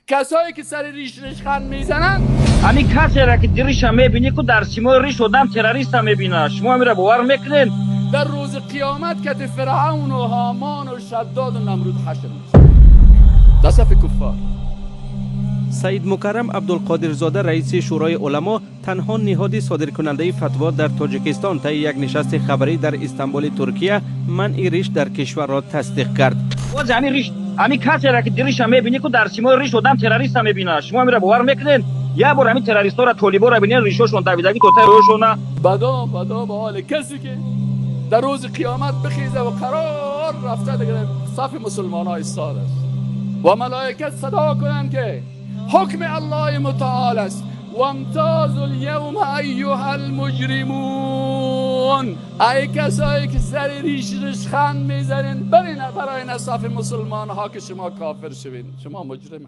کسایی که سر ریش ریشخند میزنند، ҳамин касеро ки риша мебинӣ ку дар симои риш одам террориста мебинад. Шумо ҳамира бовар мекунед? در روز قیامت کت فرعون و هامان و شداد و نمرود حشر میشه در صف کفار. Саид Мукаррам Абдулқодирзода, раиси Шӯрои уламо, танҳо ниҳоди содиркунандаи фатво дар Тоҷикистон, таи як нишасти хабарӣ дар Истанбули Туркия манъи риш дар кишварро тасдиқ кард. Боз ҳамин риш, ҳамин касеро ки риша мебинӣ ку дар симои риш одам террориста мебинад. Шумо ҳамира бовар мекунед? Як бор ҳамин террористҳоро, толиборо бинед, ришошон давидагӣ то таи рӯшона. بدا بدا به حال کسی که در روز قیامت بخیزه و قرار رفته دیگه صف مسلمان ها ایستاد است و ملائکت صدا کنند که حکم الله متعال است: وامتازوا اليوم ایها المجرمون. ای کسایی که سر ریش ریشخند میزنین، برین برای صف مسلمان ها که شما کافر شوین، شما مجرم.